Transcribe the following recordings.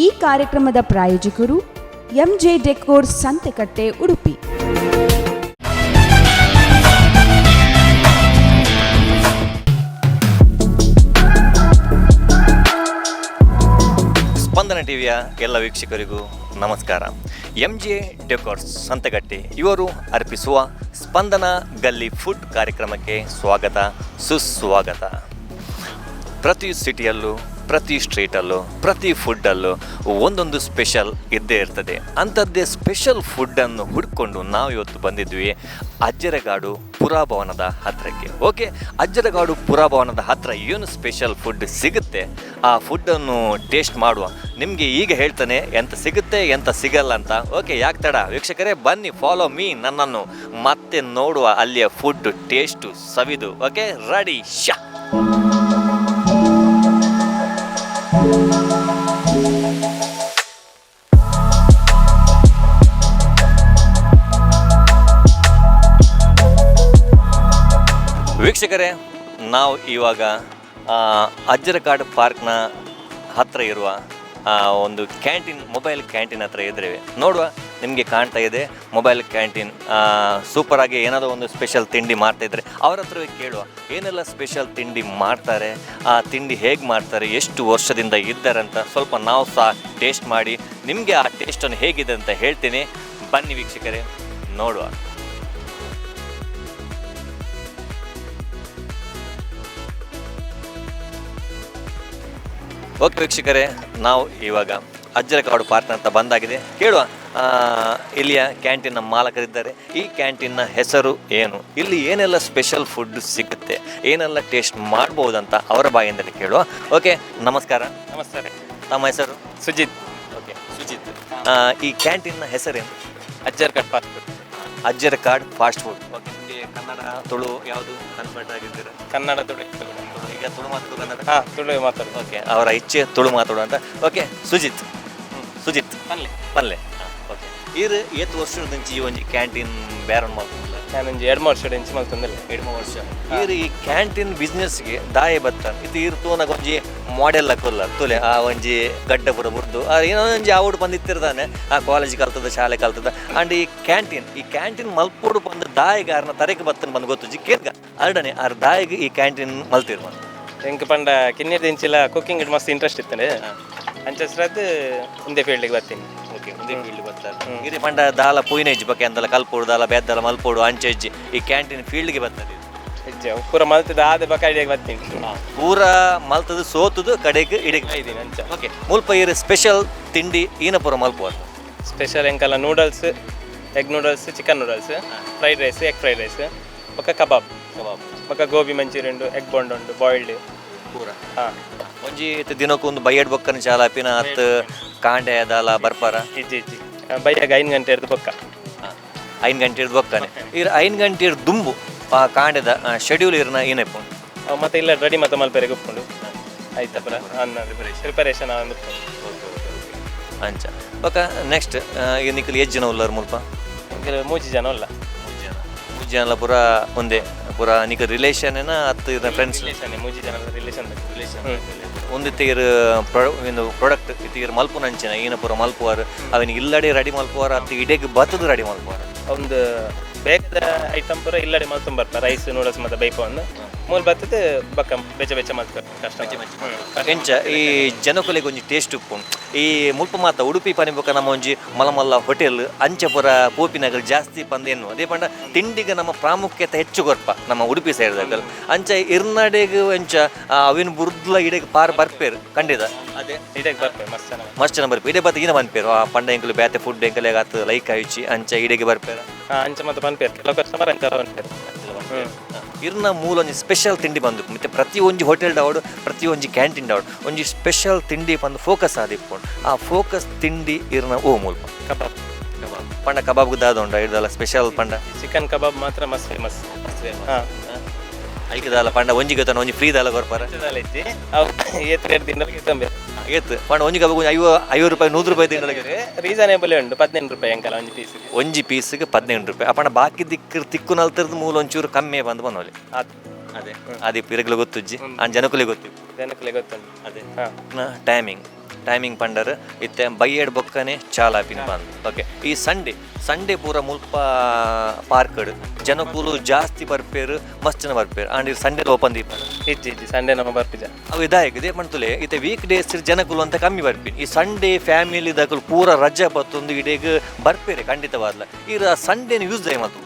ಈ ಕಾರ್ಯಕ್ರಮದ ಪ್ರಾಯೋಜಕರು ಎಂಜೆ ಡೆಕೋರ್, ಸಂತೆಕಟ್ಟೆ, ಉಡುಪಿ. ಸ್ಪಂದನ ಟಿವಿಯ ಎಲ್ಲ ವೀಕ್ಷಕರಿಗೂ ನಮಸ್ಕಾರ. ಎಂ ಜೆ ಡೆಕೋರ್ಸ್ ಸಂತಗಟ್ಟೆ ಇವರು ಅರ್ಪಿಸುವ ಸ್ಪಂದನ ಗಲ್ಲಿ ಫುಡ್ ಕಾರ್ಯಕ್ರಮಕ್ಕೆ ಸ್ವಾಗತ, ಸುಸ್ವಾಗತ. ಪ್ರತಿ ಸಿಟಿಯಲ್ಲೂ, ಪ್ರತಿ ಸ್ಟ್ರೀಟಲ್ಲೂ, ಪ್ರತಿ ಫುಡ್ಡಲ್ಲೂ ಒಂದೊಂದು ಸ್ಪೆಷಲ್ ಇದ್ದೇ ಇರ್ತದೆ. ಅಂಥದ್ದೇ ಸ್ಪೆಷಲ್ ಫುಡ್ಡನ್ನು ಹುಡ್ಕೊಂಡು ನಾವು ಇವತ್ತು ಬಂದಿದ್ವಿ ಅಜ್ಜರಗಾಡು ಪುರಾಭವನದ ಹತ್ತಿರಕ್ಕೆ. ಓಕೆ, ಅಜ್ಜರಗಾಡು ಪುರಾಭವನದ ಹತ್ತಿರ ಏನು ಸ್ಪೆಷಲ್ ಫುಡ್ ಸಿಗುತ್ತೆ, ಆ ಫುಡ್ಡನ್ನು ಟೇಸ್ಟ್ ಮಾಡುವ. ನಿಮಗೆ ಈಗ ಹೇಳ್ತಾನೆ ಎಂತ ಸಿಗುತ್ತೆ, ಎಂತ ಸಿಗಲ್ಲ ಅಂತ. ಓಕೆ, ಯಾಕೆ ತಡ ವೀಕ್ಷಕರೇ? ಬನ್ನಿ, ಫಾಲೋ ಮೀ ನನ್ನನ್ನು. ಮತ್ತೆ ನೋಡುವ ಅಲ್ಲಿಯ ಫುಡ್ ಟೇಸ್ಟು ಸವಿದು. ಓಕೆ, ರೆಡಿ ಶಾ. ವೀಕ್ಷಕರೇ, ನಾವು ಇವಾಗ ಅಜ್ಜರಕಾಡು ಪಾರ್ಕ್ನ ಹತ್ತಿರ ಇರುವ ಒಂದು ಕ್ಯಾಂಟೀನ್, ಮೊಬೈಲ್ ಕ್ಯಾಂಟೀನ್ ಹತ್ರ ಇದ್ದೇವೆ. ನೋಡುವ, ನಿಮಗೆ ಕಾಣ್ತಾ ಇದೆ ಮೊಬೈಲ್ ಕ್ಯಾಂಟೀನ್. ಸೂಪರಾಗಿ ಏನಾದರೂ ಒಂದು ಸ್ಪೆಷಲ್ ತಿಂಡಿ ಮಾಡ್ತಾ ಇದ್ದಾರೆ. ಅವ್ರ ಹತ್ರವೇ ಕೇಳುವ, ಏನೆಲ್ಲ ಸ್ಪೆಷಲ್ ತಿಂಡಿ ಮಾಡ್ತಾರೆ, ಆ ತಿಂಡಿ ಹೇಗೆ ಮಾಡ್ತಾರೆ, ಎಷ್ಟು ವರ್ಷದಿಂದ ಇದ್ದಾರೆ ಅಂತ. ಸ್ವಲ್ಪ ನಾವು ಸಹ ಟೇಸ್ಟ್ ಮಾಡಿ ನಿಮಗೆ ಆ ಟೇಸ್ಟನ್ನು ಹೇಗಿದೆ ಅಂತ ಹೇಳ್ತೀನಿ. ಬನ್ನಿ ವೀಕ್ಷಕರೇ, ನೋಡುವ. ಓಕೆ ವೀಕ್ಷಕರೇ, ನಾವು ಇವಾಗ ಅಜ್ಜರಕಾಡು ಪಾರ್ಕ್ ಅಂತ ಬಂದಾಗಿದೆ. ಕೇಳುವ, ಇಲ್ಲಿಯ ಕ್ಯಾಂಟೀನ್ನ ಮಾಲಕರಿದ್ದಾರೆ. ಈ ಕ್ಯಾಂಟೀನ್ನ ಹೆಸರು ಏನು, ಇಲ್ಲಿ ಏನೆಲ್ಲ ಸ್ಪೆಷಲ್ ಫುಡ್ ಸಿಗುತ್ತೆ, ಏನೆಲ್ಲ ಟೇಸ್ಟ್ ಮಾಡ್ಬೋದಂತ ಅವರ ಬಾಯಿಂದಲೇ ಕೇಳುವ. ಓಕೆ, ನಮಸ್ಕಾರ. ನಮಸ್ತೆ. ತಮ್ಮ ಹೆಸರು? ಸುಜಿತ್. ಓಕೆ ಸುಜಿತ್. ಈ ಕ್ಯಾಂಟೀನ್ನ ಹೆಸರೇನು? ಅಜ್ಜರ್ಕಟ್ fast food. Ajjarakad fast food. Okay, ನಿಮಗೆ ಕನ್ನಡ, ತುಳು ಯಾವುದು ಕನ್ವರ್ಟ್ ಆಗಿದ್ದೀರಾ? ಕನ್ನಡ, ತುಳು. ಈಗ ತುಳು ಮಾತಾಡೋದು, ಕನ್ನಡ? ಹಾ, ತುಳು ಮಾತಾಡೋದು. ಓಕೆ, ಅವರ ಇಚ್ಛೆ ತುಳು ಮಾತಾಡುವ ಅಂತ. ಓಕೆ ಸುಜಿತ್, ಸುಜಿತ್. ಪನ್ಲೆ. ಪಲ್ಲೆ. ಓಕೆ, ಈರ್ ಏತ್ ವರ್ಷದಂಚಿ ಈ ಒಂಜಿ ಕ್ಯಾಂಟೀನ್ ಬೇರನ್ ಮಲ್ಪುಲ್ಲ? ನಾನೊಂಜಿ 2 ವರ್ಷ ಇಂಚಿ ಮಲ್ತೊಂದಿಲ್ಲ. 2 ವರ್ಷ. ಈರ್ ಈ ಕ್ಯಾಂಟೀನ್ ಬಿಸ್ನೆಸ್ಗೆ ದಾಯೆ ಬತ್ತ? ಇದು ಈರ್ ತೂನಗ ಒಂಜಿ ಮಾಡೆಲ್ ಹಾಕೋಲ್ಲ ತುಲೆ, ಆ ಒಂಜಿ ಗಡ್ಡ ಪೂರ ಬುರ್ದು, ಆ ಏನೋ ಒಂಜಿ ಆವುಡು ಬಂದಿತ್ತಿರ್ದಾನೆ. ಆ ಕಾಲೇಜ್ ಕಲ್ತದ, ಶಾಲೆ ಕಲ್ತದ. ಅಂಡ್ ಈ ಕ್ಯಾಂಟೀನ್ ಮಲ್ಪೋಡು ಬಂದು ದಾಯಿಗಾರನ ತರೆಗೆ ಬತ್ತನ ಬಂದು ಗೊತ್ತು ಕೇರ್ಗ ಅರ್ಡನೆ ಆರ್ ದಾಯಿಗೆ ಈ ಕ್ಯಾಂಟೀನ್ ಮಲ್ತಿರ್ ಬಂದು? ಎಂಕ್ ಪಂಡ ಕಿನ್ನಿರ್ದಿಂಚಿಲ ಕುಕ್ಕಿಂಗ್ ಮಸ್ತ್ ಇಂಟ್ರೆಸ್ಟ್ ಇತ್ತಂಡೆ. ಅಂಚಸ್ರದ್ದು ಇಂದೇ ಫೀಲ್ಡಿಗೆ ಬರ್ತೀನಿ. ಓಕೆ, ಒಂದೇ ಫೀಲ್ಡ್ ಬರ್ತಾರೆ. ಇರಿ ಪಂಡ ದಾಲ ಪೂಯಿನೆಜ್ಜಿ ಬೊಕ ಎಂದಲ ಕಲ್ಪೋಡು, ದಾಲ ಬೇದ್ದಾಲ ಮಲ್ಪೋಡು ಅಂಚೆಜ್ಜಿ, ಈ ಕ್ಯಾಂಟೀನ್ ಫೀಲ್ಡ್ಗೆ ಬರ್ತಾರೆ? ಇಜ್ಜೆ, ಪೂರ ಮಲ್ತದ ಆದ ಬಕ ಐಡಿಯಾಗೆ ಬರ್ತೀನಿ. ಪೂರ ಮಲ್ತದು ಸೋತುದು ಕಡೆಗೆ ಇಡೀ ಇದ್ದೀನಿ ಅಂಚ. ಓಕೆ, ಮುಲ್ಪ ಇರು ಸ್ಪೆಷಲ್ ತಿಂಡಿ ಈನ ಪೂರ ಮಲ್ಪುವ? ಸ್ಪೆಷಲ್ ಎಂಕಲ್ಲ noodles, egg noodles, chicken noodles, fried rice, egg fried rice, ಬೊಕ ಕಬಾಬ್. ಕಬಾಬ್. ಬೊಕ ಗೋಬಿ ಮಂಚೂರಿ ಉಂಡು, ಎಗ್ ಬೋಂಡ್ ಉಂಡು, ಬಾಯ್ಲ್ಡ್. ಪೂರ? ಹಾಂ. ಒಂಜಿ ಇತ್ತೆ ದಿನಕ್ಕೊಂದು ಒಂದು ಬೈಯಡ್ ಬೊಕ್ಕನ ಚಾಲ ಪಿನ ಅತ್ ಕಾಂಡೆ ದಾಲ ಬರ್ಪಾರ? ಇಜ್ಜಿ ಇಜ್ಜಿ, ಬೈಯಾಗ 5 ಗಂಟೆ ಹಿಡ್ದು ಬೊಕ್ಕ. 5 ಗಂಟೆ ಹಿಡ್ದು ಬೊಕ್ಕನೆ. ಇರ್ 5 ಗಂಟೆ ಹಿಡ್ದು ದುಂಬು ಆ ಕಾಂಡೆದ ಶೆಡ್ಯೂಲ್ ಇರ್ನ ಏನೆಪ್ಪು? ಅವು ಮತ್ತೆ ಇಲ್ಲ, ರೆಡಿ ಮತ್ತೆ ಮಲ್ಪೆರೆಗೆ ಉಪ್ಪುಂಡು ಆಯ್ತಾ ಪುರ ಅನ್ನ ಪ್ರಿಪರೇಷನ್ ಒಂದು. ಅಂಚ ಬೊಕ ನೆಕ್ಸ್ಟ್ ಈ ನಿಕಲ್ ಏಜ್ ಜನ ಉಲ್ಲರ್ ಮುಲ್ಪ? ಎಂಕಲ್ ಮೂಜಿ ಜನ ಉಲ್ಲ. ಮೂಜಿ ಜನಲ ಪೂರ ಒಂದೇ, ಪೂರ ನಿಕ ರಿಲೇಷನ್ ಏನ ಅತ್ತು ಇರ್ನ ಫ್ರೆಂಡ್ಸ್? ರಿಲೇಷನ್, ಮೂಜಿ ಜನ ರಿಲೇಷನ್. ರಿಲೇಷನ್. ಒಂದು ತೀರ್ ಒಂದು ಪ್ರಾಡಕ್ಟ್ ಇತ್ತೀರ್ ಮಲ್ಪುನಂಚಿನ ಈನ ಪೂರ ಮಲ್ಪುವಾರ್? ಅವಿನ ಇಲ್ಲಡೆ ರೆಡಿ ಮಲ್ಪುವಾರ ಅತ್ತು ಇಡೆಗ್ ಬತ್ತದ ರೆಡಿ ಮಲ್ಪುವಾರ? ಒಂದು ಬೇಕದ ಐಟಮ್ ಪೂರ ಇಲ್ಲಡೆ ಮಲ್ತೊಂದು ಬರ್ಪ, ರೈಸ್, ನೂಡಲ್ಸ್ ಮತ್ತೆ ಬೈಪ. ಒಂದು ಮೂಲ ಬರ್ತದೆ, ಬಕ್ಕ ಬೆಚ್ಚ ಬೆಚ್ಚ ಮಲ್ತ ಕಷ್ಟ. ಎಂಚ ಈ ಜನಕುಲೆಗ್ ಒಂಜಿ ಟೇಸ್ಟ್ ಉಪ್ಪು? ಈ ಮುಲ್ಪ ಮಾತ ಉಡುಪಿ ಪನಿಬೊಕ ನಮ್ಮ ಒಂಜಿ ಮಲ್ಲ ಮಲ್ಲ ಹೋಟೆಲ್ ಅಂಚೆ ಪೂರ ಪೋಪಿನಗಲ್ ಜಾಸ್ತಿ ಪಂದ್ ಎನ್ನು. ಅದೇ ಪಂಡ ತಿಂಡಿಗೆ ನಮ್ಮ ಪ್ರಾಮುಖ್ಯತೆ ಹೆಚ್ಚು ಕೊರ್ಪ ನಮ್ಮ ಉಡುಪಿ ಸೈಡ್. ಅಂಚ ಇರ್ನಾಡೆಗ್ ಎಂಚ ಅವಿನ ಬುರ್ದ್ಲ ಇಡೆಗ್ ಪಾರ್ ಬರ್ಪೇರು ಖಂಡಿತ ಅದೇ? ಇಡಕ್ಕೆ ಬರ್ಪೆ, ಮಸ್ತ್ ಜನ. ಮಸ್ತ್ ಜನ ಬರ್ಪೆ. ಇಡೆ ಬತ್ತ ಈನ ಪನ್ಪೇರು, ಆ ಪಂಡ ಎಂಕುಲು ಬೇತೆ ಫುಡ್ ಎಂಕಲೆಗ್ ಆತ್ ಲೈಕ್ ಆಯಿಚಿ, ಅಂಚ ಇಡೆಗೆ ಬರ್ಪೇರ? ಹಾಂ, ಅಂಚ ಮತ್ತೆ ಪನ್ಪೇರು, ಕೆಲವು ಕಸ್ಟಮರ್ ಅಂಚ ಪನ್ಪೇರು. ಇರ್ನ ಮೂಲ ಒಂಜಿ ಸ್ಪೆಷಲ್ ತಿಂಡಿ ಬಂದು ಮತ್ತೆ ಪ್ರತಿ ಒಂಜಿ ಹೋಟೆಲ್ ಡಾವಡು, ಪ್ರತಿ ಒಂಜಿ ಕ್ಯಾಂಟೀನ್ ಡಾವಡು ಒಂಜಿ ಸ್ಪೆಷಲ್ ತಿಂಡಿ ಬಂದು ಫೋಕಸ್ ಆದಿಪ್ಪುಂಡು. ಆ ಫೋಕಸ್ ತಿಂಡಿ ಇರ್ನ ಓ ಮುಲ್ಪ? ಕಬಾಬ್. ಪಂಡ ಕಬಾಬ್ ದಾದ ಉಂಡ ಇರ್ದಲ್ಲ ಸ್ಪೆಷಲ್ ಪಂಡ? ಚಿಕನ್ ಕಬಾಬ್ ಮಾತ್ರ ಮಸ್ತ್ ಫೇಮಸ್, ಹಾಂ. ಐಕ್ ದಾಲ ಪಂಡ ಒಂಜಿ ಗೊತ್ತಾನ ಒಂಜಿ ಫ್ರೀ ದಾಲ ಕೊರ್ಪಾರ? ಇಜ್ಜಿ, ಅವು ಏತ್ ರೇಟ್ ತಿನ್ನಲಿಕ್ಕೆ ತೊಂಬೆ. ಏತ್ ಪಂಡ ಒಂಜಿ ಕಬಾಬ್ 50 ರೂಪಾಯಿ, 100 ರೂಪಾಯಿ ತಿಂಗಳಿಗೆ? ರೀಸನೇಬಲ್ ಉಂಟು, 18 ರೂಪಾಯಿ ಅಂಕಲ್ ಒಂಜಿ ಪೀಸ್. ಒಂಜಿ ಪೀಸ್ಗೆ 18 ರೂಪಾಯಿ. ಅಪ್ಪಣ ಬಾಕಿ ದಿಕ್ಕ ತಿಕ್ಕು ನಲ್ತರ್ದು ಮೂಲ ಒಂಚೂರು ಕಮ್ಮಿ ಬಂದು ಬಂದೋಲಿ. ಆತು. ಅದೇ ಅದೇ ಪಿರಗ್ಲ ಗೊತ್ತುಜ್ಜಿ, ಆ ಜನಕುಲಿ ಗೊತ್ತು. ಜನಕ್ಕಲೆ ಗೊತ್ತುಂಟು. ಅದೇ. ಹಾಂ. ಟೈಮಿಂಗ್ ಟೈಮಿಂಗ್ ಪಂಡರ್ ಇತ್ತೆ ಬೈಯೆಡ್ ಬೊಕ್ಕನೆ ಚಾಲ ಆಪಿನ ಬಂದ್. ಓಕೆ, ಈ ಸಂಡೇ ಸಂಡೇ ಪೂರ ಮುಲ್ಪ ಪಾರ್ಕ್ ಜನಕುಲು ಜಾಸ್ತಿ ಬರ್ಪೇರು, ಮಸ್ತ್ ಜನ ಬರ್ಪೇರು. ಆಂಡ್ ಸಂಡೇ ಓಪನ್ ದೀಪ? ಇಜ್ಜಿ ಇಜ್ಜಿ, ಸಂಡೇ ನಮ್ಮ ಬರ್ಪಿಜ. ಅವು ಇದಾಯಕ ಇದೇ ಪಂತುಲೆ, ಇತ್ತೆ ವೀಕ್ ಡೇಸ್ ಜನಕುಲು ಅಂತ ಕಮ್ಮಿ ಬರ್ಪಿ. ಈ ಸಂಡೇ ಫ್ಯಾಮಿಲಿ ದಕುಲು ಪೂರ ರಜೆ ಬತ್ತೊಂದು ಇಡೀಗ ಬರ್ಪೇರೆ ಖಂಡಿತವಾದ್ಲ. ಈ ಸಂಡೇನ ಯೂಸ್ ದಾಯ ಮಾತು?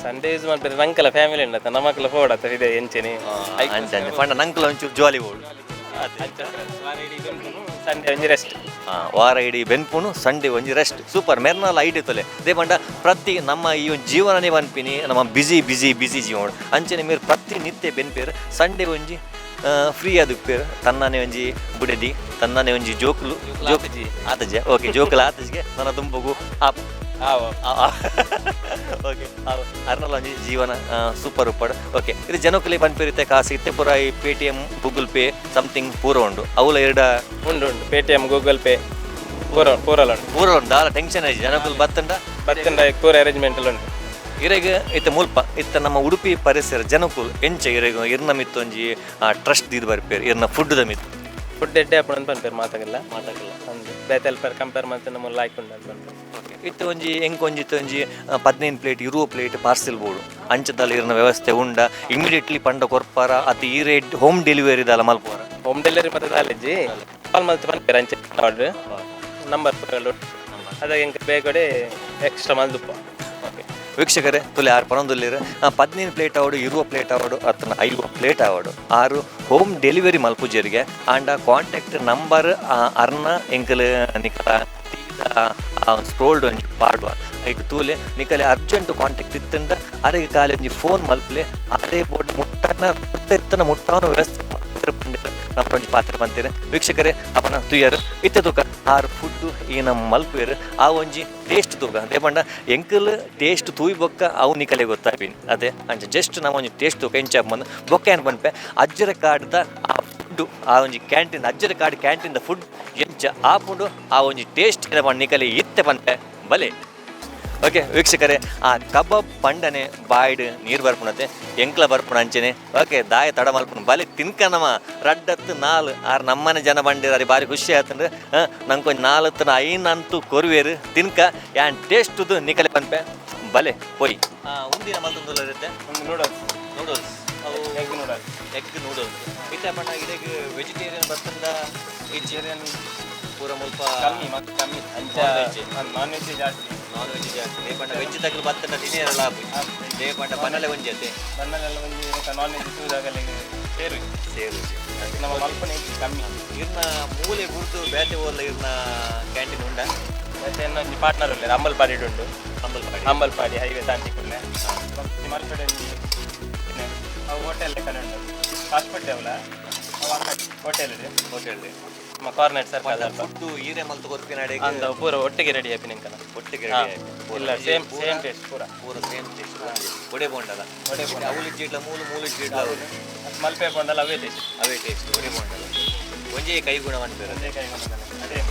ಸಂಡೇ ಯೂಸ್ ಮಾಡ್ತಾರೆ. ನಂಕಲ ಫ್ಯಾಮಿಲಿ ಉಂಡತ್ತ, ನಮಕ್ಲ ಫೋಡತ್ತ ಇದೆ ಎಂಚೆನಿ. ಅಂಚ ಅಂಚ ಪಂಡ ನಂಕುಲ ಒಂಚೂರು ಜಾಲಿ ಬೋಡು. ಸಂಡೇ ಒಂಜಿ ರೆಸ್ಟ್. ವಾರ ಇಡೀ ಬೆನ್ಪುನು, ಸಂಡೇ ಒಂಜಿ ರೆಸ್ಟ್. ಸೂಪರ್. ಮೆರ್ನಾಲ್ ಐಡಿ ತೊಲೆ they ಪಂಡ ಪ್ರತಿ ನಮ್ಮ ಈ ಒಂಜಿ ಜೀವನನೇ ಪನ್ಪಿನಿ, ನಮ್ಮ ಬಿಸಿ ಬಿಸಿ ಬಿಸಿ ಜೀವನ. ಅಂಚನೆ ಮೇರ್ ಪ್ರತಿ ನಿತ್ಯ ಬೆನ್ಪೇರು, ಸಂಡೇ ಒಂಜಿ ಫ್ರೀ ಆದುಪ್ಪೇರು. ತನ್ನನೇ ಒಂಜಿ ಬುಡೆದಿ, ತನ್ನನೇ ಒಂಜಿ ಜೋಕುಲು. ಜೋಕುಜಿ. ಆತಜೆ. ಓಕೆ, ಜೋಕುಲು ಆತಜಿಗೆ ನನ್ನ ದುಂಬಗು ಆಪ್. ಆವ. ಓಕೆ, ಅರ್ನಲ್ ಒಂಜಿ ಜೀವನ ಸೂಪರ್ ಉಪ್ಪಡು. ಓಕೆ, ಇದು ಜನಕುಲೆ ಪನ್ಪೇರಿತ್ತೆ ಕಾಸು ಇತ್ತೆ ಪೂರ ಈ ಪೇಟಿಎಮ್, ಗೂಗಲ್ ಪೇ ಸಮಥಿಂಗ್ ಪೂರ ಉಂಡು. ಅವುಲ ಎರಡ? ಉಂಡು ಉಂಡು, ಪೇಟಿಎಮ್, ಗೂಗಲ್ ಪೇ ಪೂರ ಪೂರಲ ಉಂಡು. ಪೂರ ಉಂಡು, ದಾಲ ಟೆನ್ಷನ್ ಆಯ್ತು. ಜನಕುಲು ಬತ್ತಂಡ ಬತ್ತಂಡ ಪೂರ ಅರೇಂಜ್ಮೆಂಟ್ ಎಲ್ಲ ಉಂಟು. ಇರೆಗ್ ಇತ್ತೆ ಮುಲ್ಪ ಇತ್ತೆ ನಮ್ಮ ಉಡುಪಿ ಪರಿಸರ ಜನಕುಲು ಎಂಚ ಇರೆಗ್ ಇರ್ನ ಮಿತ್ತು ಒಂಜಿ ಟ್ರಸ್ಟ್ ದೀದ್ ಬರ್ಪೇರು ಇರ್ನ ಫುಡ್ದ ಮಿತ್ತು? ಫುಡ್ ಎಡ್ಡೆ ಆಪುಂಡು ಅಂತ ಪನ್ಪೇರು ಮಾತಾಗಲ್ಲ. ಮಾತಾಗಲ್ಲ. ಅಂದ್ ಬೇತೆಲ್ ಪರ್ ಕಂಪೇರ್ ಮಲ್ತ್ ನಮ್ಮ ಲಾಯ್ಕ್ ಉಂಡು ಅಂತ ಪನ್ಪೇರು. ಓಕೆ, ಇತ್ತೆ ಒಂಜಿ ಎಂಕ್ ಒಂಜಿ ಇತ್ತೆ ಒಂಜಿ 15 ಪ್ಲೇಟ್ 20 ಪ್ಲೇಟ್ ಪಾರ್ಸೆಲ್ ಬೋಡು. ಅಂಚದಲ್ಲಿ ಇರ್ನ ವ್ಯವಸ್ಥೆ ಉಂಡ? ಇಮಿಡಿಯೇಟ್ಲಿ ಪಂಡ ಕೊರ್ಪಾರ ಅತಿ ಈ ರೇಟ್ ಹೋಮ್ ಡೆಲಿವರಿ ದಾಲ ಮಲ್ಪುವಾರ? ಹೋಮ್ ಡೆಲಿವರಿ ಮತ್ತೆ ದಾಲೆಜ್ಜಿ. ಕಾಲ್ ಮಲ್ತ್ ಪನ್ಪೇರು ಅಂಚೆ ಆರ್ಡ್ರ್ ನಂಬರ್ ಪೂರ ಅದಾಗ ಎಂಕ್ ಬೇಗಡೆ ಎಕ್ಸ್ಟ್ರಾ ಮಲ್ದುಪ್ಪ. ಓಕೆ ವೀಕ್ಷಕರೇ, ತುಲೆ ಆರು ಪನೊಂದುಲ್ಲೇರು. 15 ಪ್ಲೇಟ್ ಆವಡು, 20 ಪ್ಲೇಟ್ ಆವಡು, ಅತ್ತನ 50 ಪ್ಲೇಟ್ ಆವಡು, ಆರು ಹೋಮ್ ಡೆಲಿವರಿ ಮಲ್ಪುಜರಿಗೆ. ಆಂಡ ಕಾಂಟ್ಯಾಕ್ಟ್ ನಂಬರ್ ಅರ್ನ ಎಂಕಲ್ ನಿಕಲ ಟಿವಿದ ಸ್ಕ್ರೋಲ್ಡ್ ಒಂಜಿ ಪಾಡುವ. ಐಟ್ ತೂಲೆ. ನಿಕಲೆ ಅರ್ಜೆಂಟ್ ಕಾಂಟ್ಯಾಕ್ಟ್ ಇತ್ತಂಡ ಅರೆಗೆ ಕಾಲಿ ಒಂಜಿ ಫೋನ್ ಮಲ್ಪಲೆ. ಅರೆ ಬೋರ್ಡ್ ಮುಟ್ಟನ ಇತ್ತನ ಮುಟ್ಟಾವನ ವ್ಯವಸ್ಥೆ ಪಂಡೆರ್ ನಮ್ಮ ಒಂಜಿ ಪಾತ್ರ ಪಂತೇರು. ವೀಕ್ಷಕರೇ, ಅಪನ ತುಯರ್ ಇತ್ತೆ ತೂಕ ಆರು ಫುಡ್ ಈ ನಮ್ಮ ಮಲ್ಪುವೆರ್, ಆ ಒಂಜಿ ಟೇಸ್ಟ್ ತೂಕ. ಅದೇ ಪಂಡ ಎಂಕಲ್ ಟೇಸ್ಟ್ ತೂಯಿ ಬೊಕ್ಕ ಅವು ನಿಕಲೆ ಗೊತ್ತಾಪಿನಿ ಅದೇ. ಅಂಚ ಜಸ್ಟ್ ನಮ್ಮ ಒಂಜಿ ಟೇಸ್ಟ್ ತೂಕ ಎಂಚ ಬಂದು ಬೊಕ್ಕ ಏನು ಪನ್ಪೆ. ಅಜ್ಜರ ಕಾಡ್ದ ಆ ಫುಡ್, ಆ ಒಂಜಿ ಕ್ಯಾಂಟೀನ್, ಅಜ್ಜರ ಕಾಡ್ ಕ್ಯಾಂಟೀನ್ದ ಫುಡ್ ಎಂಚ ಆಪುಂಡು, ಆ ಒಂಜಿ ಟೇಸ್ಟ್ ಪಂಡ ನಿಕಲೆ ಇತ್ತೆ ಪನ್ಪೆ, ಬಲೆ. ಓಕೆ ವೀಕ್ಷಕರೇ, ಆ ಕಬಾಬ್ ಪಂಡನೆ ಬಾಯ್ಡ್ ನೀರು ಬರ್ಪುಣತೆ, ಎಂಕ್ಲ ಬರ್ಪುಣ ಅಂಚನೆ. ಓಕೆ, ದಾಯ ತಡ ಮಲ್ಪುಣ, ಬಲೆ ತಿನ್ಕನಮ. ರಡ್ಡತ್ತು ನಾಲ್ ಆರ್ ನಮ್ಮನೆ ಜನ ಬಂಡಿರ ಅರಿ ಬಾರಿ ಖುಷಿ ಆತಂದ್ರೆ ನಂಗೊಂಜಿ ನಾಲ್ತ್ತನ ಐನಂತೂ ಕೊರುವೇರು. ತಿನ್ಕ, ಯಾನ್ ಟೇಸ್ಟ್ ನಿಕಲೆ ಪನ್ಪೆ, ಬಲೆ ಪೊಯ್. ಉಂದಿನ ಮಲ್ತೊಂದುಲ್ಲ ಇರುತ್ತೆ. ಒಂದು noodles. Noodles? Egg noodles. Egg noodles. ಇತ್ತೆ ಪಂಡ ಇಡೆಗ್ ವೆಜಿಟೇರಿಯನ್ ಬತ್ತಂದ ವೆಜಿಟೇರಿಯನ್ ಪೂರ ಮುಲ್ಪ? ಕಮ್ಮಿ ಮತ್ತೆ ಕಮ್ಮಿ ಅಂಚ. Non-veg. Non veg ಜಾಸ್ತಿ. ನಾನ್ ವೆಜ್ ಜಾಸ್ತಿ. ದೇಪಂಡ ವೆಜ್ ತಗಲು ಬತ್ತಂಡ ತಿನಿಯರಲ್ಲ. ದೇಪಂಡ ಬನ್ನಲೆ ಒಂಜಿ ಅತ್ತೆ? ಬನ್ನಲೆಲ್ಲ ಒಂಜಿ ನಾನ್ ವೆಜ್ ತೂದಾಗಲಿ ಸೇರು. ಸೇರು. ನಮ್ಮ ಮಲ್ಪನೆ ಕಮ್ಮಿ. ಇರ್ನ ಮೂಲೆ ಬುಡ್ದು ಬೇತೆ ಓಲ್ಲ ಇರ್ನ ಕ್ಯಾಂಟೀನ್ ಉಂಡ? ಮತ್ತೆ ಇನ್ನೊಂದು ಪಾರ್ಟ್ನರ್ ಉಲ್ಲೇರು, ಅಂಬಲ್ಪಾಡಿ ಉಂಟು. ಅಂಬಲ್ಪಾಡಿ. ಅಂಬಲ್ಪಾಡಿ ಹೈವೇ ತಾಂಟಿ ಕೂಡಲೇ ಮಲ್ಪೆ ಒಂಜಿ ಅವು ಹೋಟೆಲ್ ಲೆಕ್ಕನೆ ಉಂಟು. ಫಾಸ್ಟ್ ಫುಡ್ ಅವಲ್ಲ ಅವು, ಹೋಟೆಲ್ ಇದೆ. ಹೋಟೆಲ್. ನಮ್ಮ ಕಾರ್ನೆಟ್ ಸರ್ಕಲ್ ಅಲ್ಪ. ಫುಡ್ ಈರೆ ಮಲ್ತು ಕೊರ್ಪಿನ? ಅಂದ, ಪೂರ ಒಟ್ಟಿಗೆ ರೆಡಿ ಆಪಿ ನಿಂಕನ. ಒಟ್ಟಿಗೆ? ಹಾ. ಇಲ್ಲ, ಸೇಮ್ ಸೇಮ್ ಟೇಸ್ಟ್ ಪೂರ. ಪೂರ ಸೇಮ್ ಟೇಸ್ಟ್. ಒಡೆ ಬೋಂಡಲ್ಲ? ವಡೆ ಬೋಂಡ. ಅವಳು ಜೀಡ್ಲ ಮೂಲು ಮೂಲು ಜೀಡ್ಲ ಅವಳು. ಮತ್ತು ಮಲ್ಪೆ ಬೋಂಡಲ್ಲ ಅವೇ ಟೇಸ್ಟ್. ಅವೇ ಟೇಸ್ಟ್. ಒಡೆ ಬೋಂಡಲ್ಲ ಒಂಜೇ ಕೈಗುಣ ಅನ್ಪೇರು. ಅದೇ ಕೈಗೊಂಡಲ್ಲ ಅದೇ.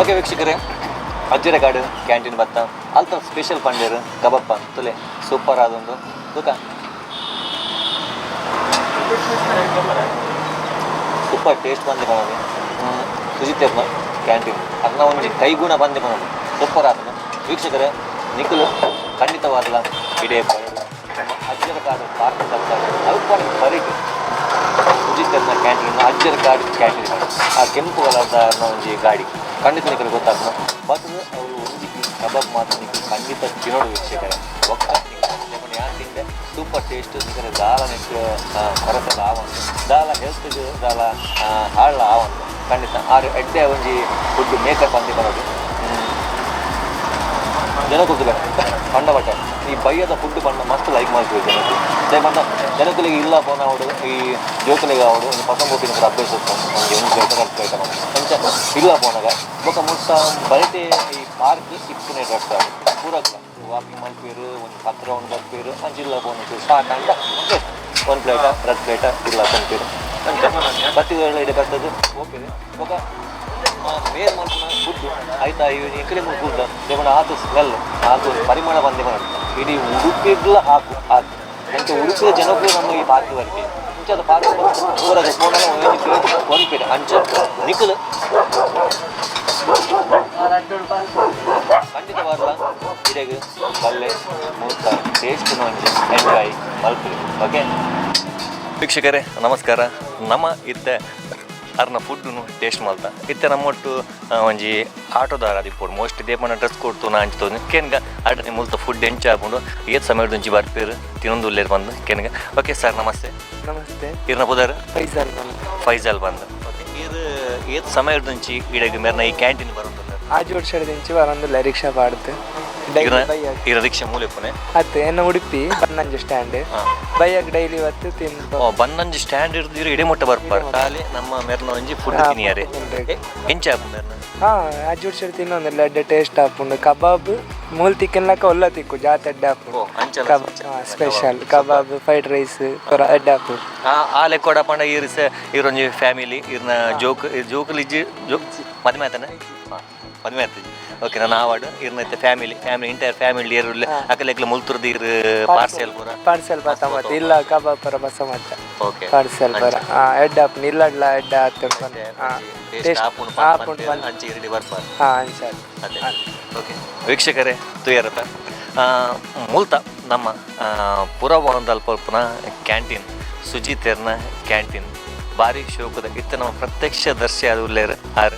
ಓಕೆ ವೀಕ್ಷಕರೇ, ಅಜ್ಜರಕಾಡು ಕ್ಯಾಂಟೀನ್ ಬತ್ತ. ಅಲ್ತ ಸ್ಪೆಷಲ್ ಪಂಡೇರು ಕಬಾಬ್ ತುಲೆ, ಸೂಪರ್ ಆದೊಂದು ತೂಕ. ಸೂಪರ್ ಟೇಸ್ಟ್ ಬಂದೆ ಪನೊಲಿ. ಸುಜಿತೆರ್ನ ಕ್ಯಾಂಟೀನ್ ಅರ್ನ ಒಂಜಿ ಕೈಗುಣ ಬಂದೆ ಪನೊಲಿ, ಸೂಪರ್ ಆತನ. ವೀಕ್ಷಕರೇ, ನಿಕುಲು ಖಂಡಿತವಾದಲ ಇಡೇ ಬರಡು. ನಮ್ಮ ಅಜ್ಜರಕಾಡು ಪಾರ್ಕ್ ಬರ್ತಾರೆ. ಅಲ್ಪ ಬರಿಟ್ ಸುಜಿತೆರ್ನ ಕ್ಯಾಂಟೀನ್, ಅಜ್ಜರಕಾಡು ಕ್ಯಾಂಟೀನ್. ಆ ಕೆಂಪು ಕಲರ್ದ ಒಂಜಿ ಗಾಡಿ ಖಂಡಿತ ನಿಕಲು ಗೊತ್ತಾಗ್ತದೆ. ಬಟ್ ಅವರು ಒಂಜಿ ಪೀಸ್ ಕಬಾಬ್ ಮಾತ್ರ ನಿಕಲು ಖಂಡಿತ ತಿನ್ನೋಡು ವೀಕ್ಷಕರೇ. ಒಕ್ಕ ಯಾನ್ ತಿಂದೆ, ಸೂಪರ್ ಟೇಸ್ಟ್. ನಿಕಲೆ ದಾಲ ನೆಕ್ ಕೊರತೆ ಆವಂದು, ದಾಲ ಹೆಲ್ತ್ಗೆ ದಾಲ ಹಾಳ ಆವಂದು. ಖಂಡಿತ ಆರು ಎಡ್ಡೆ ಒಂಜಿ ಫುಡ್ ಮೇಕರ್ ಪಂದಿ ಬರೋದು. ಜನಕ್ಕೂ ಪಂಡ ಬಟ್ಟೆ ಈ ಬಯ್ಯದ ಫುಡ್ ಪಂಡ ಮಸ್ತ್ ಲೈಕ್ ಮಾಡ್ತೀವಿ ಜನಕ್ಕೆ. ಪಂಡ ಜನಕುಲಿಗೆ ಇಲ್ಲ ಪೋನ ಅವಡು, ಈ ಜೋಕುಲಿಗೆ ಅವಡು ಒಂದು ಪಸಂದ್ ಕೂಡ ಅಭ್ಯಾಸ ಇತ್ತು. ಒಂಜಿ ಒಂದು ಪ್ಲೇಟ್, ಎರಡು ಪ್ಲೇಟ್ ಅಂಚ ಇಲ್ಲ ಪೋನಾಗ. ಬೊಕ ಮುಟ್ಟ ಬರಿಟೆ ಈ ಪಾರ್ಕ್ ಇಪ್ಪುನೆ ಡ್ರೆಸ್ ಪೂರ ವಾಕಿಂಗ್ ಮಲ್ಪೇರು, ಒಂದು 10 ರೌಂಡ್ ಬರ್ಪೇರು. ಅಂಚ ಇಲ್ಲ ಪೋನ ಸಾಕಂಡ ಒಂದು ಪ್ಲೇಟ, ಎರಡು ಪ್ಲೇಟ ಇಲ್ಲ ತಿನ್ಪೇರು. ಅಂಚ ಪ್ರತಿ ವೇಳೆ ಇಡೆ ಬರ್ತದೆ. ಓಕೆ, ಬೊಕ ಮೇರ್ ಮಲ್ಪುನ ಫುಡ್ ಆಯ್ತಾ? ಈ ಕಡೆ ಫುಡ್ ದೇವನ ಆತು ಸ್ಮೆಲ್, ಆತು ಪರಿಮಳ ಬಂದೆ ಮಾಡಿ ಇಡೀ ಉಡುಪಿಗ್ಲ ಹಾಕು ಹಾಕು. ಅಂಚ ಉಡುಪಿಯ ಜನಕ್ಕೂ ನಮ್ಮ ಈ ಪಾರ್ಕ್ ಬರುತ್ತೆ. ಅಂಚ ಅದು ಪಾರ್ಕ್ ಊರಾಗ ಪೋನಾಗ ಒಂದು ಪ್ಲೇಟ್, ಒಂದು ಪ್ಲೇಟ್. ಅಂಚ ನಿಕುಲು ಖಂಡಿತವಾಗ್ಲ ಇಡೆಗ್ ಬಲ್ಲೆ, ಮೂರ್ತ ಟೇಸ್ಟ್ ಒಂಜಿ ಎಂಜಾಯ್ ಮಲ್ಪುಲಿ. ಓಕೆ ವೀಕ್ಷಕರೇ, ನಮಸ್ಕಾರ. ನಮ್ಮ ಇತ್ತೆ ಅರ್ನ ಫುಡ್ನು ಟೇಸ್ಟ್ ಮಲ್ತ. ಇತ್ತೆ ನಮ್ಮೊಟ್ಟು ಒಂಜಿ ಆಟೋದಾರ ಆದಿಪ್ಪೊಡು ಮೋಸ್ಟ್. ದೇಪನ ಡ್ರೆಸ್ ಕೊಡ್ತು ನಾ ಅಂಚ ಕೆನ್ಗ ಆಟ ಮುಲ್ತ ಫುಡ್ ಎಂಚ ಆಪುಂಡು, ಏತ್ ಸಮಯದ ಬರ್ಪೇರು, ತಿನ್ನೊಂದು ಉಲ್ಲೇರು ಬಂದು ಕೆನ್ಗ. ಓಕೆ ಸರ್, ನಮಸ್ತೆ. ನಮಸ್ತೆ. ಇರ್ನ ಪುದರ್? ಫೈಜಲ್ ಬಂದು. ಫೈಜಲ್ ಬಂದು. ಓಕೆ, ಇರ್ ಏತ್ ಸಮಯದಂಚಿ ಇಡಗ್ ಮೇರ್ನ ಈ ಕ್ಯಾಂಟೀನ್ ಬರೋದಿಲ್ಲ? ಆಜಿ ವರ್ಷದಿಂಚಿ ಬರೊಂದುಲ್ಲ, ರಿಕ್ಷಾ ಪಾಡ್ದು ಡೈಲಿ ಬೈಯಾಗ. ಇರ ರಿಕ್ಷಾ ಮೂಲೆ ಪುನೆ? ಅತ್ತೆ, ಎನ್ನ ಉಡುಪಿ ಬನ್ನಂಜೆ ಸ್ಟ್ಯಾಂಡ್. ಬೈಯಾಗ ಡೈಲಿ ಹೊತ್ತು ತಿನ್ಪ. ಓ, ಬನ್ನಂಜಿ ಸ್ಟ್ಯಾಂಡ್ ಹಿಡಿದು ಇಡೀ ಮುಟ್ಟ ಬರ್ಪಾರ. ಖಾಲಿ ನಮ್ಮ ಮೆರ್ನ ಒಂಜಿ ಫುಡ್ ತಿನಿಯಾರೆ. ಎಂಚ ಆಪು ಮೆರ್ನ? ಹಾ, ಆಜಿ ವರ್ಷ ತಿನ್ನೊಂದಿಲ್ಲ, ಎಡ್ಡೆ ಟೇಸ್ಟ್ ಆಪುಂಡು. ಕಬಾಬ್ ಮೂಲ್ ತಿಕ್ಕನ್ಲಕ್ಕ ಒಲ್ಲ ತಿಕ್ಕು ಜಾತ್ ಎಡ್ಡೆ ಆಪುಂಡು. ಓ, ಅಂಚಲ. ಕಬಾಬ್ ಸ್ಪೆಷಲ್, ಕಬಾಬ್, ಫ್ರೈಡ್ ರೈಸ್ ಪೂರ ಎಡ್ಡೆ ಆಪುಂಡು. ಆ ಆ ಲೆಕ್ಕೋಡ ಪಂಡ ಇರ್ ಸ ಇರೊಂಜಿ ಫ್ಯಾಮಿಲಿ, ಇರ್ನ ಜೋಕ್ ಜೋಕುಲು ಇಜ್ಜಿ? ಜೋ ಮದ್ಮೆ ಆತನ? ಮದ್ಮೆ ಆತಜಿ. ಓಕೆ, ನಾನು ಆವಾಡು ಇರ್ನ ಇತ್ತೆ ಫ್ಯಾಮಿಲಿ ಫ್ಯಾಮಿಲಿ ಇಂಟೈರ್ ಫ್ಯಾಮಿಲಿ ಇರುಲ್ಲೆ. ಅಕಲೆಕ್ಲ ಮುಲ್ತುರ್ದು ಇರ್ ಪಾರ್ಸೆಲ್ ಪೂರ? ಪಾರ್ಸೆಲ್ ಬತ್ತ ಮತ್ತೆ ಇಲ್ಲ, ಕಬಾಬ್ ಪರ ಬಸ ಮತ್ತೆ. ಪಾರ್ಸೆಲ್ ಪರ ಎಡ್ಡೆ ಆಪುಂಡು. ಇಲ್ಲಡ್ಲ ಎಡ್ಡೆ ಆತುಂಡು. ಟೇಸ್ಟ್ ಟೇಸ್ಟ್ ಆಪುಂಡು. ಆಪುಂಡು. ಅಂಚೆ ಇರಡಿ ಬರ್ಪಾರ. ಹಾ, ಅಂಚ. ಅದೇ. ಓಕೆ ವೀಕ್ಷಕರೇ, ತುಯರತ ಮೂಲ್ತ ನಮ್ಮ ಪುರಭವನದಲ್ಪಲ್ಪನ ಕ್ಯಾಂಟೀನ್, ಸುಜಿತೆರ್ನ ಕ್ಯಾಂಟೀನ್ ಭಾರಿ ಶೋಕದ ಇತ್ತ. ನಮ್ಮ ಪ್ರತ್ಯಕ್ಷ ದರ್ಶಿ ಅದು ಉಲ್ಲೇರು ಆರ್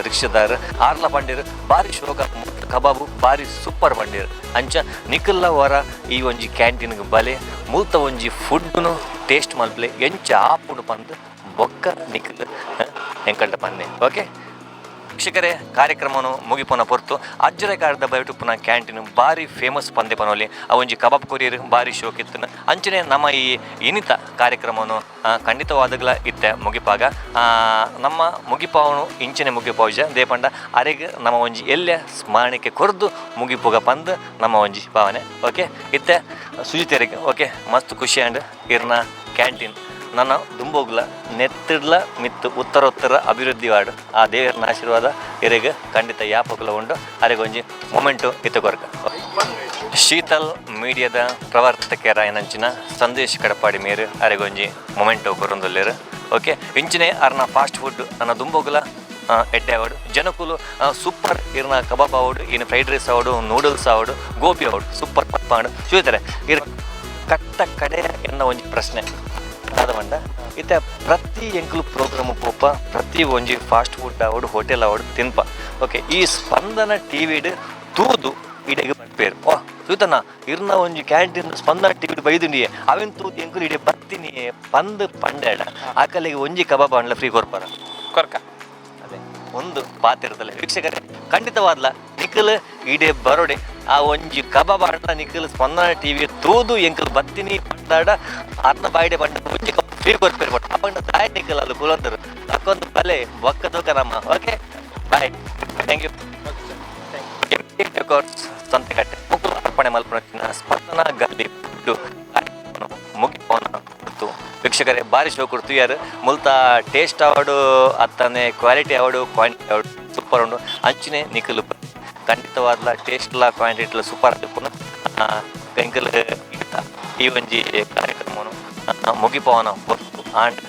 ರಿಕ್ಷಾದಾರ್. ಆರ್ಲ ಪಂಡೀರ್ ಭಾರಿ ಶೋಕ, ಕಬಾಬು ಭಾರಿ ಸೂಪರ್ ಪಂಡೀರ್. ಅಂಚ ನಿಕಲ್ಲ ವರ ಈ ಒಂಜಿ ಕ್ಯಾಂಟೀನ್ಗೆ ಬಲೆ, ಮೂಲ್ತ ಒಂಜಿ ಫುಡ್ನು ಟೇಸ್ಟ್ ಮಲ್ಪಲೆ, ಎಂಚ ಆಪುಂಡು ಪಂದ್ ಬೊಕ್ಕ ನಿಕಲ್ ಎಂಕಲ್ಟ ಪನ್ನೆ. ಓಕೆ ವೀಕ್ಷಕರೇ, ಕಾರ್ಯಕ್ರಮನು ಮುಗಿಪೋನ ಪೊರ್ತು. ಅಜ್ಜರಕಾರದ ಬಯಟುಪ್ಪುನ ಕ್ಯಾಂಟೀನ್ ಬಾರಿ ಫೇಮಸ್ ಪಂದೆ ಪನೋಲಿ. ಆ ಒಂಜಿ ಕಬಾಬ್ ಕೊರಿಯರ್ ಬಾರಿ ಶೋಕಿತ್ತನ. ಅಂಚನೆ ನಮ್ಮ ಈ ಇನಿತ ಕಾರ್ಯಕ್ರಮನು ಖಂಡಿತವಾದಗ್ಲ ಇತ್ತೆ ಮುಗಿಪಾಗ. ನಮ್ಮ ಮುಗಿಪಾವನು ಇಂಚನೆ ಮುಗಿಪಾವುಜ ದೇಪಂಡ ಅರೆಗ್ ನಮ್ಮ ಒಂಜಿ ಎಲ್ಲೆ ಸ್ಮರಣಿಕೆ ಕೊರ್ದು ಮುಗಿಪುಗ ಪಂದ್ ನಮ್ಮ ಒಂಜಿ ಭಾವನೆ. ಓಕೆ, ಇತ್ತೆ ಸುಜಿತೆರೆಗ್ ಓಕೆ ಮಸ್ತ್ ಖುಷಿ ಆಂಡ್. ಇರ್ನ ಕ್ಯಾಂಟೀನ್ ನನ್ನ ದುಂಬೋಗ್ಲ ನೆತ್ತಿಡ್ಲ ಮಿತ್ತು ಉತ್ತರ ಉತ್ತರ ಅಭಿವೃದ್ಧಿ ವಾಡು. ಆ ದೇವರನ ಆಶೀರ್ವಾದ ಇರೆಗ್ ಖಂಡಿತ ಯಾಪಕ್ಲ ಉಂಡು. ಅರೆಗೊಂಜಿ ಮೊಮೆಂಟು ಇತ್ತು ಕೊರ್ಕ. ಶೀತಲ್ ಮೀಡಿಯಾದ ಪ್ರವರ್ತಕರ ಏನಂಚಿನ ಸಂದೇಶ್ ಕಡಪಾಡಿ ಮೇರು ಅರೆಗೊಂಜಿ ಮೊಮೆಂಟು ಕೊರೊಂದುಲ್ಲೆರ್. ಓಕೆ, ಇಂಚಿನೆ ಅರ್ನ ಫಾಸ್ಟ್ ಫುಡ್ ನನ್ನ ದುಂಬೋಗುಲ ಎಡ್ಡೆ ಆವಡು. ಜನಕುಲು ಸೂಪರ್ ಇರ್ನ ಕಬಾಬ್ ಆವಡು, ಇನ್ನು ಫ್ರೈಡ್ ರೈಸ್ ಆವಡು, ನೂಡಲ್ಸ್ ಆವಡು, ಗೋಬಿ ಆವಡು, ಸೂಪರ್ ಪಪ್ಪಾಂಡು ಚೂತಾರೆ. ಇರ್ ಕಟ್ಟ ಕಡೆ ಎನ್ನ ಒಂಜಿ ಪ್ರಶ್ನೆ ದಾದ ಪಂಡ, ಇತ್ತೆ ಪ್ರತಿ ಎಂಕುಲು ಪ್ರೋಗ್ರಾಮ್ ಪೋಪ, ಪ್ರತಿ ಒಂಜಿ ಫಾಸ್ಟ್ ಫುಡ್ ಆವಡು, ಹೋಟೆಲ್ ಆವಡು ತಿನ್ಪ. ಓಕೆ, ಈ ಸ್ಪಂದನ ಟಿವಿಡ್ ತೂದು ಇಡೆಗ್ ಬರ್ಪೇರು. ಓ ತೂತನ, ಇರ್ನ ಒಂಜಿ ಕ್ಯಾಂಟೀನ್ ಸ್ಪಂದನ ಟಿವಿಡ್ ಬೈದುಂಡಿಯೆ, ಅವೆನ್ ತೂದು ಎಂಕುಲು ಇಡೆ ಬತ್ತಿನಿ ಪಂದ್ ಪಂಡೇಡ ಆಕಲಿಗೆ ಒಂಜಿ ಕಬಾಬ್ ಅಂಡ್ಲ ಫ್ರೀ ಕೊರ್ಪಾರ? ಕೊರ್ಕ. ಅದೇ ಒಂದು ಪಾತಿರ್ತಲ್ಲ. ವೀಕ್ಷಕರೇ, ಖಂಡಿತವಾದ್ಲ ನಿಖಲ್ ಇಡೆ ಬರೋಡೆ. ಆ ಒಂಜಿ ಕಬಾಬ್ ಆಂಡ ನಿಖಲ್ ಸ್ಪಂದನ ಟಿವಿ ತೂದು ಎಂಕುಲು ಬತ್ತಿನಿ ಪಂಡಾಡ ಅರ್ನ ಬಾಯಿಡೆ ಪಂಡ ಒಂಜಿ ಕಬಾಬ್ ಫ್ರೀ ಕೊರ್ಪೇರು. ಬಟ್ ಅಪಂಡ ದಾಯ ನಿಖಲ್ ಅಲ್ಲಿ ಕುಲಂತರು ಅಕ್ಕೊಂದು ಬಲೆ ಬೊಕ್ಕ ತೂಕ ನಮ್ಮ. Okay, bye, thank you. Decors Santhekatte ಮುಕುಲು ಅರ್ಪಣೆ ಮಲ್ಪುನ ಸ್ಪಂದನ ಗಲ್ಲಿ ಫುಡ್ ಮುಗಿಪೋನ ಹೊರ್ತು. ವೀಕ್ಷಕರೇ, ಭಾರಿ ಶೋ ಕೊಡ್ತು. ಯಾರು ಮುಲ್ತ ಟೇಸ್ಟ್ ಆವಡು ಅತ್ತನೆ ಕ್ವಾಲಿಟಿ ಆವಡು, ಕ್ವಾಂಟಿಟಿ ಆವಡು ಸೂಪರ್. ಸೂಪರ್ ಉಂಡು. ಅಂಚನೆ ನಿಕುಲು ಖಂಡಿತವಾದ್ಲ ಟೇಸ್ಟ್ಲ ಕ್ವಾಂಟಿಟಿಲ ಸೂಪರ್ ಆದಿಪ್ಪುನು. ಎಂಕುಲು ಈ ಒಂಜಿ ಕಾರ್ಯಕ್ರಮನು ಮುಗಿಪವನ ಪೊರ್ತು ಆಂಡ್.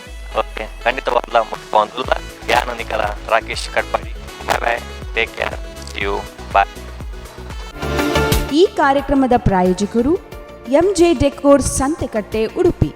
ಓಕೆ, ಖಂಡಿತವಾದ್ಲ ಮುಗಿಪವೊಂದುಲ್ಲ. ಯಾನ್ ನಿಕಲ Rakesh Katpadi. Bye bye, take care, see you, bye. ಈ ಕಾರ್ಯಕ್ರಮದ ಪ್ರಾಯೋಜಕರು ಎಂಜೆ ಡೆಕೋರ್, ಸಂತೆಕಟ್ಟೆ, ಉಡುಪಿ.